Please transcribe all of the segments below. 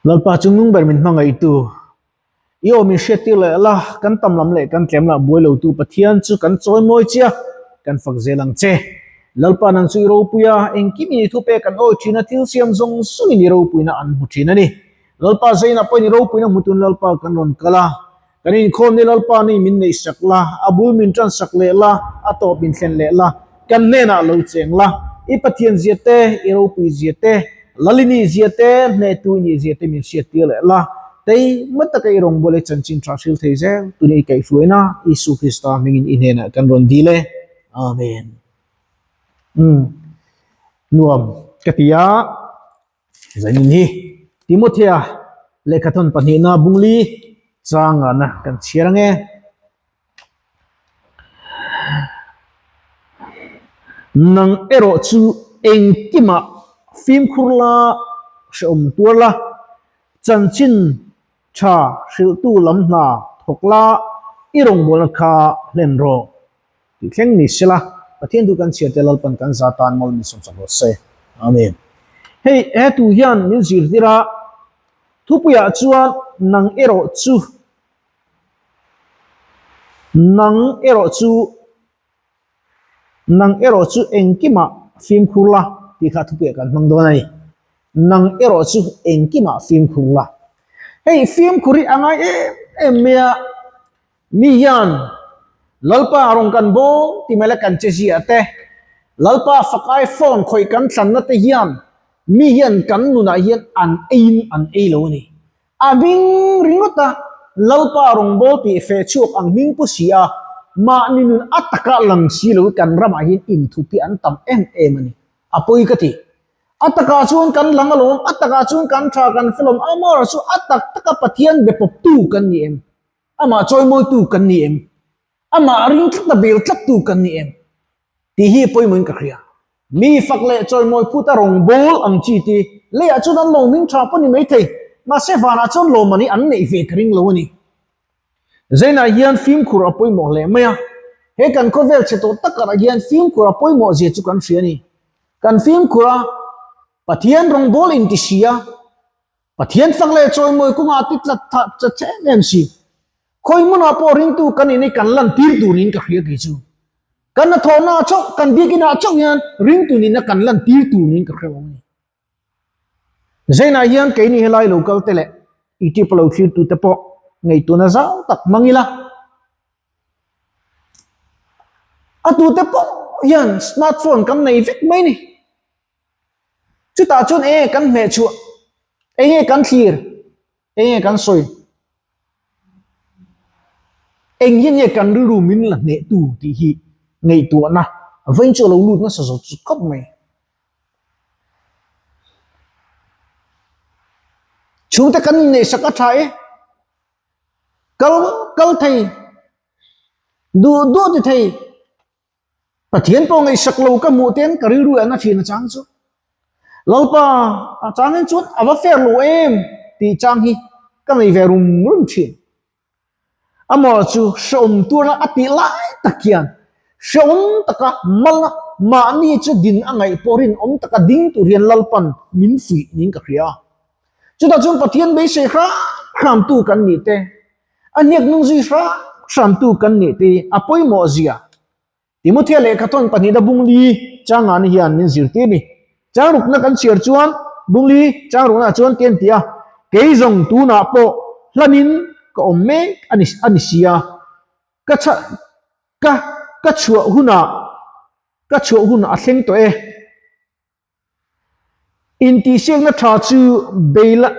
Lalpa chungnung ber min hmangaihtu, i aw min hriattir leh la, kan tam lam leh kan tlem lah buai lotu Pathian chu kan chawimawi che a, kan fak zel ang che. Lalpa nang chu i ropui a, engkim in i thupek an awi thin a, thil siam zawng zawng in i ropuina an hmu thin a ni. Lalpa zainah pawhin i ropuina hmutun Lalpa kan rawn kal a, Kan inkhawm ni Lalpa ni min neih sak la, a bul min tan sak leh la, a tawp min thlen leh la, kan hnenah lo cheng la, i Pathian zia te, i ropui zia te, Lal i nih zia te, hnehtu i nih zia te min hriattir leh la, teima taka i rawngbawlh i chanchin tha hril thei zel tun i kaihhruaina Isu Krista hmingin i hnenah kan rawn dil e. Amen. Umm. Nuam ka ti a. Zanin hi Timothea lehkhathawn pahnihna bungli changana kan chhiar ang e. Nang erawh chu engkimah fimkhur la hrehawm tuar la, chanchin tha hrilhtu lam hna thawk la, i rawngbawlna kha hlen rawh. Tih thleng ni sela, Pathian thu kan chhiar te Lalpan kan za tan mawl min sawmsak rawh se. Amen. Hei he thu hian min zirtir a, thupuiah chuan nang erawh chu nang erawh chu nang erawh chu engkimah fimkhur la tih kha thupuiah kan hmang dawn a ni. Nang erawh chu engkimah fimkhur la. Hei fimkhur hi a ngai em em mai a. Mi hian Lalpa rawn kan bawm ti mai la kan che ziah te, Lalpa fakai phone khawih kan thlanna te hian mi hian kan nunah hian an eiin an ei lo a ni. A hming ringawt a Lalpa rawn bawl tih feh chhuak ang hming pu si a, mahni nun a taka lang si lo hi kan ramah hian inthup hi an tam em em a ni. A pawi ka ti. A takah chuan kan lang alawm, a takah chuan kan tha kan felawm, amaherawh chu a tak taka Pathian be pawptu kan ni em? Amah chawimawitu kan ni em? Amah ring tlat a bel tlattu kan ni em? Tih hi pawimawhin ka hria. Mi fak leh chawimawi phut a rawngbâwl ang chi ti leiah chuan an lo hming tha pawh ni maithei, mahse vanah chuan lawmman hi an neih ve ka ring lo a ni. Zainah hian fimkhur a pawimawh hle mai a, he kan khawvel chhe tawh takah hian fimkhur a pawimawh zia chu kan hria a ni. Kan fimkhur a, Pathian rawngbâwl inti si a, Pathian fak leh chawimawi kawngah ti tlat thah chat che em em si. Khawi hmunah pawh ringtu kan in hi kan lan tir tur niin ka hria kei chu. Kan hnathawhna ah chauh, kan biakinn ah chauh hian ringtu nihna kan lan tir tur niin ka hre lo a ni. Zainah hian keini helai lo kal te leh YouTube a lo thlir tu te pawh ngaihtuahna zau tak hmang ila. A tute pawh hian smartphone kan nei vek mai ni. Chutah chuan eng nge kan hmeh chhuah, eng nge kan thlir, eng nge kan sawi, eng hi nge kan rilru min la hnehtu tih hi ngaihtuahna vawiin chu a lo lut nasa zawt zawt khawp mai. Chhungte kan inneihsak a tha e, kal kal thei, duh duh ti thei. Pathian pawh ngaihsak lo ka hmuh ten ka rilru an a thin a chang chu. Lalpa a chang hian chuan a va fair lo em tih chang hi ka nei ve rum rum thin. Amaw chu hreawm tura a tih lai tak hian hreawm taka mal mahni chu din a ngaih pawh rinawm taka ding tur hian Lalpan min fuih niin ka hria. Chutah chuan Pathian beisei hram hramtu kan nih te A hniak nung zui hram hramtu kan nih te a pawimawh zia. Timothea lehkhathawn pahnihna bungli changah ni hian min zirtir ni. Changrukna kan chhiar chuan bungli changrukna chuan ti an ti a, kei zawng tunah pawh hlanin ka awm mek a ni a ni sia. Ka chha ka ka chhuah hunah ka chhuah hun a thleng tawh e. Intihsiakna tha chu bei la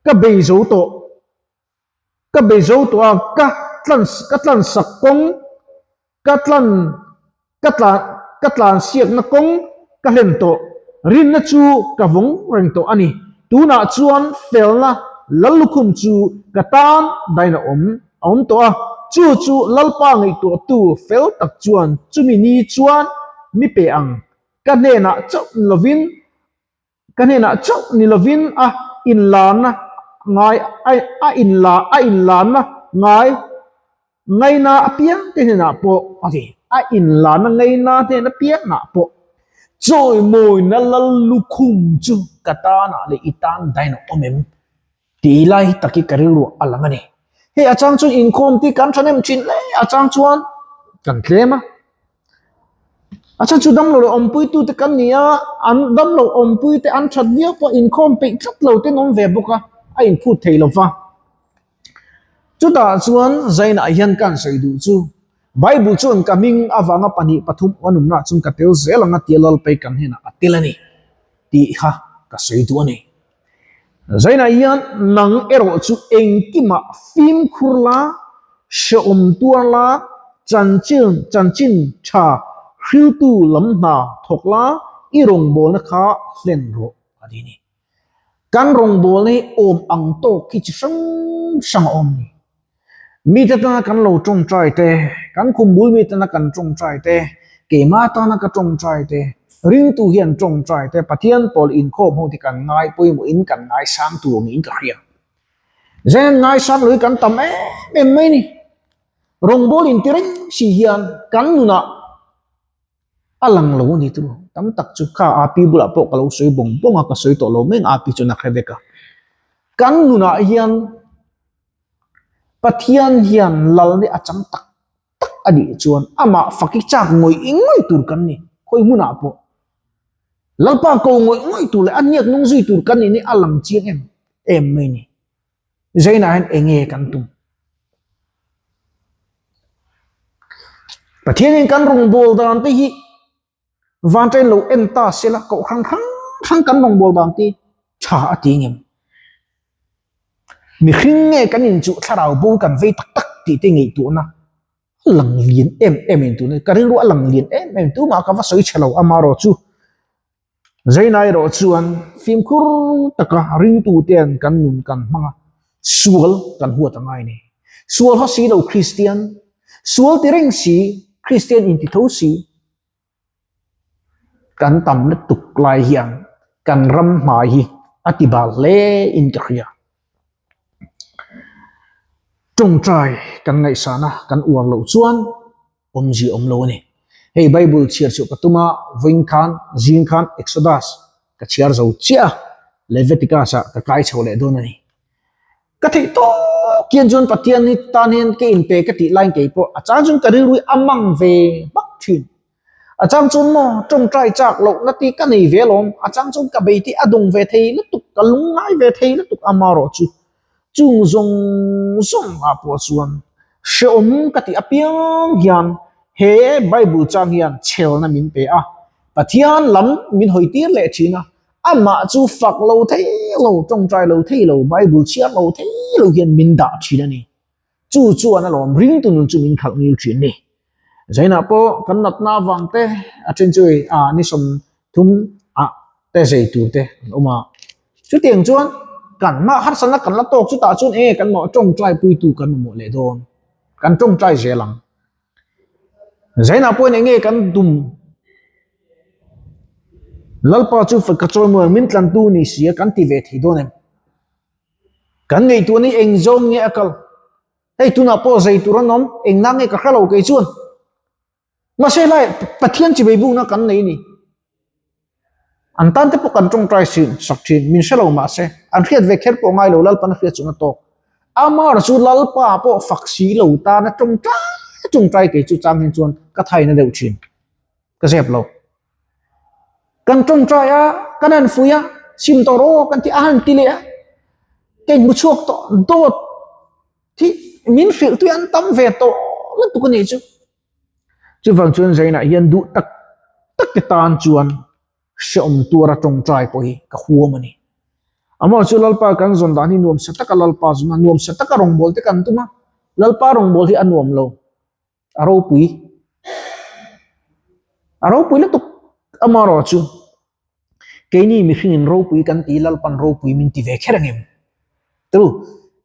ka bei zo tawh. Ka bei zo tawh a, ka tlan ka tlan sak kawng, ka tlan ka tlan ka tlan siakna kawng ka hlen tawh. Rinna chu ka vawng reng tawh a ni. Tunah chuan felna Lallukhum chu ka tan dain a awm a awm tawh a, chu chu Lalpa ngaihtuahtu fel tak chuan chumi ni chuan mi pe ang. Ka hnenah chauh ni lovin Ka hnenah chauh ni lovin a inlarna ngai a inla a inlarna ngai ngaina apiang te hnenah pawh a ti. A inlarna ngaina hnen apiangah pawh chawimawina lal lukhum chu ka tanah leh i tan dain a awm em? Tih lai hi tak hi ka rilru a lang a ni. Hei a chang chuan inkhawm tih kan thahnem thin hle, a chang chuan kan tlem a. A chhan chu damlo leh awmpuitute kan ni a, an damlo awmpuite an that viau pawh inkhawm peih tlat lo ten awm ve bawk a, a inphut thei lo va. Chutah chuan Zainah hian ka han sawi duh chu, Bible chuan ka hming avanga pahnih pathum an awmnaah chuan ka tel zel ang a tia Lalpai kan hnenah a tel a ni tih kha ka sawi duh a ni. Zainah hian nang erawh chu engkimah fimkhur la, hrehawm tuar la, chanchin chanchin tha hriltu lam hna thawk la, i rawngbawlna kha hlen rawh a ti a ni. Kan rawngbawlna hi awm ang tawk khi chi hrang hrang a awm a ni. Mite tana kan lo tawngtai te, kan khumbul mi tana kan tawngtai te, keimah tana ka tawngtai te, ringtu hian tawngtai te, Pathian pawl inkhawm ho te kan ngai pawimawhin kan ngaisang tur niin ka hria. Zen ngaisang lo hi kan tam em em mai ni. Rawngbâwl inti reng si hian kan nunah a lang lo a ni chu tam tak chu kha api bulah pawh ka lo sawi bawng bawng a ka sawi tawh lo mai ang api chuan a hre vek a kan nunah hian Pathian hian lal nih a chang tak tak a nih chuan amah fak i chak ngawih ngawih tur kan ni khawi hmunah pawh Lalpa ko ngawih ngawih tur leh a hniak nung zui tur kan nih ni a lang chiang em em mai ni. Zainah hian eng nge kan tum? Pathianin kan rawngbâwl dan te hi vanṭain lo en ta se la, kohhran hrang hrang kan rawngbâwl dan te tha a ti ngem? Mihring nge kan inchuh thlarau bo kan vei tak tak tih te ngaihtuahna a lang lian em em in tuna ka rilru a lang lian em em tumah ka va sawi chhe lo amarawh chu Zaina erawh chuan fimkhur taka ringtute'n kan nun kan hmang a, sual kan huat a ngai a ni. Sual haw si lo Kristian, sual ti reng si, Kristian inti tho si kan tam lutuk lai hian kan ram hmai hi a ti bal hle in ka hria. Tawngtai kan ngaihsana kan uar loh chuan awmzia awm lo a ni. Hei Bible chhiar chhuah ka tum a, vawiin khan zing khan Exodus ka chhiar zo chiah a, Leviticus ah ka kai chho leh dawn a ni. Ka theih tawk hian chuan Pathian hi tan hian ka inpe ka tih laiin kei pawh a chang chuan ka rilru hi a mang ve hmak thin. A chang chuan maw tawngtai chak loh na tih ka nei ve alawm, a chang chuan ka bei tih a dawng ve thei lutuk, ka lungngai ve thei lutuk amarawh chu Chung zawng zawng ah pawh chuan hrehawm ka tih apiang hian he Bible chang hian chhelna min pe a, Pathian lam min hawi tir leh thin a, amah chu fak lo thei lo, tawngtai lo thei lo, Bible chhiar lo thei lo hian min dah thin a ni. Chu chuan alawm ringtu nun chu min khalh ngil thin ni. Zainah pawh kan natna avang te a then chu hei ah ni 30 ah te zei tur te an awm a. Chutiang chuan kan mah harsatna kan la tawk chutah chuan enge kan mah tawngtai puitu kan mamawh leh dawn. Kan tawngtai zel ang. Zainah pawhin enge kan tum Lalpa chu ka chawimawi ang min tlantu ni si a kan ti ve thei dawn em? Kan ngaihtuahna hi eng zawng nge a kal? Hei tunah pawh zei tur an awm, eng na nge ka hre lo kei chuan. Mahse helai Pathian chi beibukna kan nei ni. An tan te pawh kan tawngtai thin, sak thin, min hre lo mahse an hriat ve kher pawh ngai lo Lalpan a hriat chungah tawk. Amar chu Lalpa pawh fak si lo tana tawngtai tawngtai kei chu chang hian chuan ka thaina deuh thin. Ka zep lo. Kan tawngtai a, kan han fui a, sim tawh rawh kan ti a han ti leh a. Kei hmu chhuak tawh dawt hi min hrilh tui an tam ve tawh lutuk a nih chu. Chuvang chuan Zainah hian duh tak tak te tan chuan hrehawm tuara tawngtai pawh hi ka huam a ni. Amah chu Lalpa kan zawn dan hi nuamsa taka Lalpa zawn a, nuamsa taka rawngbâwl te kan tum a, Lalpa rawngbâwl hi a nuam lo. A ropui. A ropui lutuk amarawh chu keini mihringin ropui kan ti Lalpan ropui min ti ve kher ang em? Tru,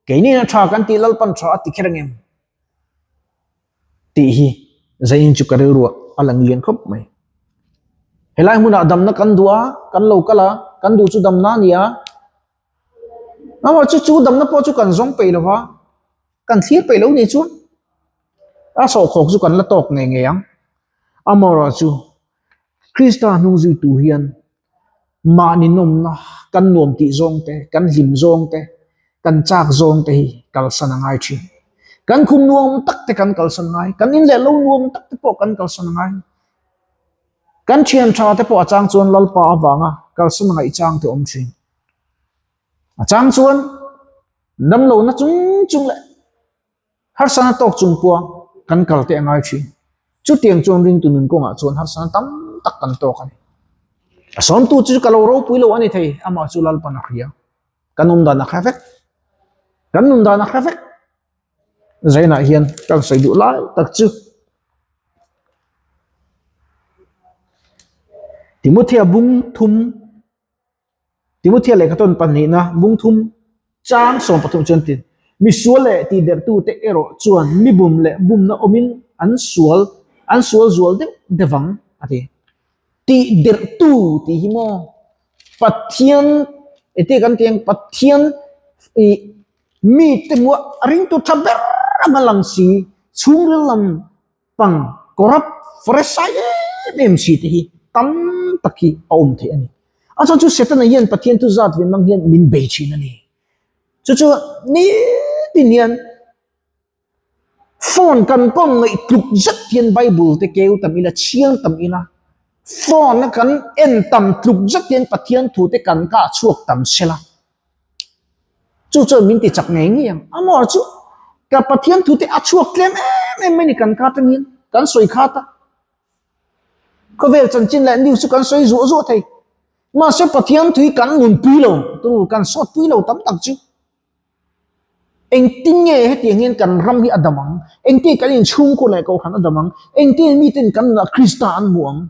keini a tha kan ti Lalpan tha a ti kher ang em? Tih hi zain chu ka rilruah a lang lian khawp mai. Helai hmunah damna kan duh a, kan lo kal a, kan duh chu damna a ni a. Amaw chu chu damna pawh chu kan zawng peih lo va, kan thlir peih lo ni chuan a sawhkhawk chu kan la tawk ngei ngei ang. Amaherawh chu Krista hnung zui tur hian mahni nawmna kan nuam tih zawng te, kan hlim zawng te. Kan chak zawng te hi kalsan a ngai thin. Kan khum nuam tak te kan kalsan a ngai. Kan in leh lo nuam tak te pawh kan kalsan a ngai. Kan thian tha te pawh a chang chuan Lalpa avanga kalsan a ngaih chang te awm thin. A chang chuan damlohna chung chung leh Harsana tawk chung pawh kan kal te a ngai thin. Chutiang chuan ringtu nun kawngah chuan harsana tam tak kan tawk a ni. A sawmtu chu ka lo ropui lo a ni thei, amah chu Lalpan a hria. Kan awm dan a hre vek. Kan nun dan a hre vek. Zainah hian kan sawi duh lai tak chu Timothea bung thum Timothea lehkha tawn pahnihna bung thum chang 13 chuan tin, Mi sual leh tihderhtute erawh chuan mi bum leh bumna awmin an sual an sual zual deuh deuh ang, a ti. Tihderhtu tih hi maw Pathian eti kan ti ang Pathian ih mite hmuh a ringtu tha ber anga lang si chhungril lam pang corrupt farisai em em si te hi tam tak hi a awm theih a ni. A chhan chu Setana hian Pathian thu zat ve mang hian min bei thin a ni. Chu chu nitin hian phone kan kawng ngaih tluk zet hian Bible te keu tam ila chhiar tam ila phone a kan en tam tluk zet hian Pathian thu te kan kah chhuak tam sela. Chu chuan min ti chak ngei ngei ang. Amor chu ka Pathian thu te a chhuak tlem em em mai ni kan kha atangin kan sawi khat a. Khawvel chanchin leh news chu kan sawi zuah zuah thei. Mahse Pathian thu hi kan nunpui lo, turu kan sawtpui lo tam tak chu. Engtin nge hetiang hian kan ram hi a dam ang? Engtin kan inchhungkaw leh kohhran a dam ang? Engtin miten kan nunah Krista an hmu ang?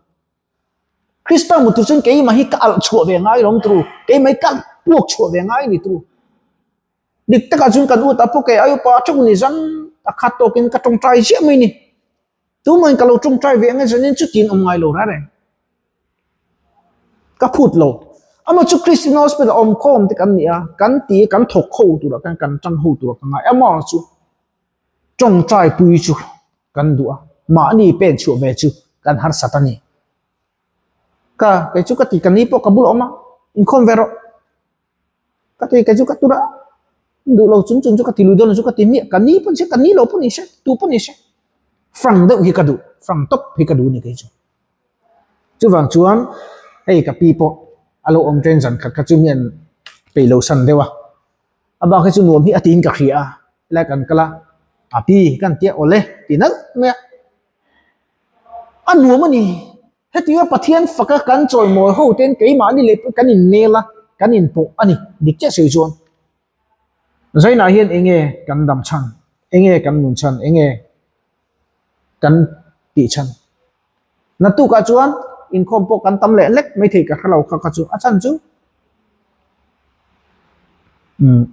Krista hmu tur chuan keimah hi ka alh chhuah ve ngai lo turu, keimah hi ka puak chhuah ve ngai ni turu. Dik takah chuan kan ut a pawh kei ai upa theuh ni zan a khat tawkin ka tawngtai ziah mai ni. Tumahin ka lo tawngtai ve ang e zanin chutin awm ngai lo reng reng. Ka phut lo. Amah chu Christian Hospital awm khawm te kan ni a, kan ti kan thawk ho turah khan kan tang ho turah ka ngai. Amah chu tawngtai pui chu kan duh a, mahni pen chhuah ve chu kan harsat a ni. Ka, kei chu ka ti, ka ni pawh ka bulah awm a, inkhawm ve rawh. Ka ti, kei chu ka tur a, duh lo chung chung chu ka ti lui dawn lo chu ka ti miah, ka ni pawh ni se, ka ni lo pawh ni se, tu pawh ni se. Frank deuh hi ka duh, frank tawp hi ka duh a ni kei chu. Chuvang chuan hei ka pi pawh a lo awm ṭen zan khat kha chu mian peih lo san deuh a, a bak hi chu nuam hi a tiin ka hria a. Helai kan kal a, a pi kan tia awle ti nalh mai a, a nuam a ni. Hetianga Pathian faka kan chawimawi ho ten keimahni leh pawh kan innel a, kan inpawh a ni dik chiah sawi chuan. Zainah hian eng nge kan dam chhan, eng nge kan nun chhan, eng nge kan tih chhan. Naktukah chuan inkhawm pawh kan tam leh lek mai thei ka hre lo kha kha chu a chhan chu umm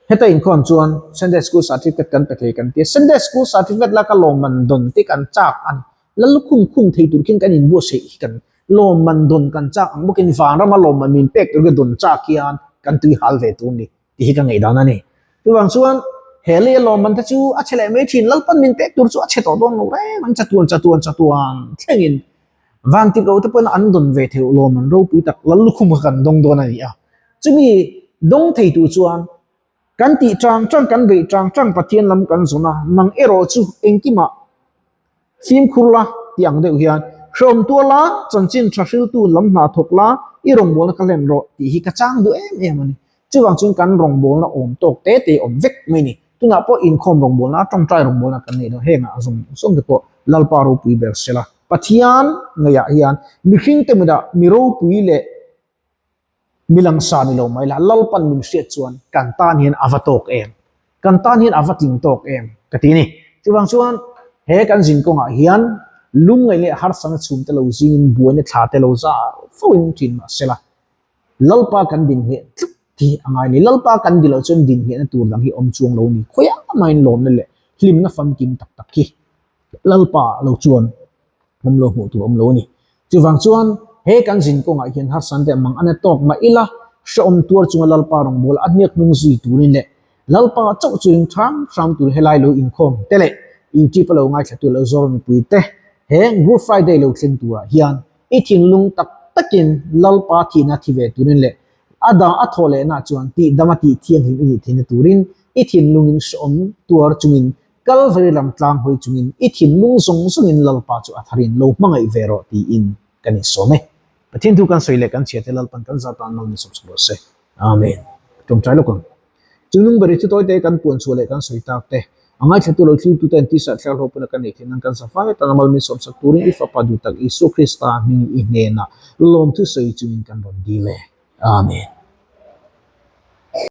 heta inkhawm chuan Sunday school certificate kan pe thei kan tia Sunday school certificate laka lawmman dawn te kan chak a ni la lukhum khum thei tur khian kan inbuatsaih hi kan lawmman dawn kan chak ang bawkin vanrama lawmman min pek tur khi dawn chak hian kan tui hal ve tur a ni. Tih hi ka ngaihdan a ni. Chuvang chuan he lei a lawmman te chu a chhe leh mai thin, Lalpan min pek tur chu a chhe tawh dawn lo reng ang, chatuan chatuan chatuan thlengin Vantik lo te pawhin an dawn ve theih lawmman ropui tak Lal lukhum kha kan dawng dawn a ni a. Chumi dawng thei tur chuan kan tih chang chang, kan beih chang chang Pathian lam kan zawn a, nang erawh chu engkimah Fimkhur la tih ang deuh hian hreawm tuar la, chanchin tha hriltu lam hna thawk la, i rawngbawlna ka hlen rawh tih hi ka chang duh em em a ni. Chuvang chuan kan rawngbawlna awm tawk te te awm vek mai ni. Tunah pawh inkhawm rawngbawlna, tawngtai rawngbawlna kan neih lo hengah zawng zawng te pawh Lalpa ropui ber sela. Pathian ngaihah hian mihringte mutah mi ropui leh Mi langsa ni lo mai la, Lalpan min hriat chuan kan tan hian a va tawk em? Kan tan hian a va tling tawk em? Ka ti a ni. Chuvang chuan he kan zin kawngah hian lungngaih leh harsana chhumte lo zingin buaina thla te lo zar fo in thin mah sela, Lalpa kan din ngheh tlat hi a ngai a ni. Lalpa kan di loh chuan din nghehna tur dang hi awm chuang lo a ni. Khawiah mahin lawmna leh hlimna famkim tak tak hi Lalpa lo chuan awm lo hmuh tur awm lo a ni. Chuvang chuan he kan zin kawngah hian harsan te mang a na tawk mah ila hrehawm tuar chunga Lalpa rawngbâwl a hniak hnung zui turin leh Lalpa chauh chu ring hram hram tur helai lo inkhawm te leh YouTube a lo ngaithlatu lo zawr mipui te he Good Friday lo thleng turah hian i thinlung tak takin Lalpa thihna thi ve turin leh. A dang a thawh lehna chuan tihdam a tih thianghlim i nih theihna turin i thinlungin hrehawm tuar chungin Kalvari lam tlang hawi chungin i thinlung zawng zawngin Lalpa chu a tharin lo hmangaih ve rawh tiin kan insawm e. Pathian thu kan sawi leh kan chhiate Lalpan kan zat tan mal min sawm sak rawh se. Amen. Tawngtai lawk ang. Chu nungberi chu tawite kan puan chhuah leh kan sawi tak te, a ngaithlatu lo thiltu ten tisa thler hlawh pawna kan neih theih nan kan zafai atana mal min sawm sak turin i Fapa duh tak Isua Krista hmingin i hnenah lawmthu sawi chungin kan rawn dil e. Amen.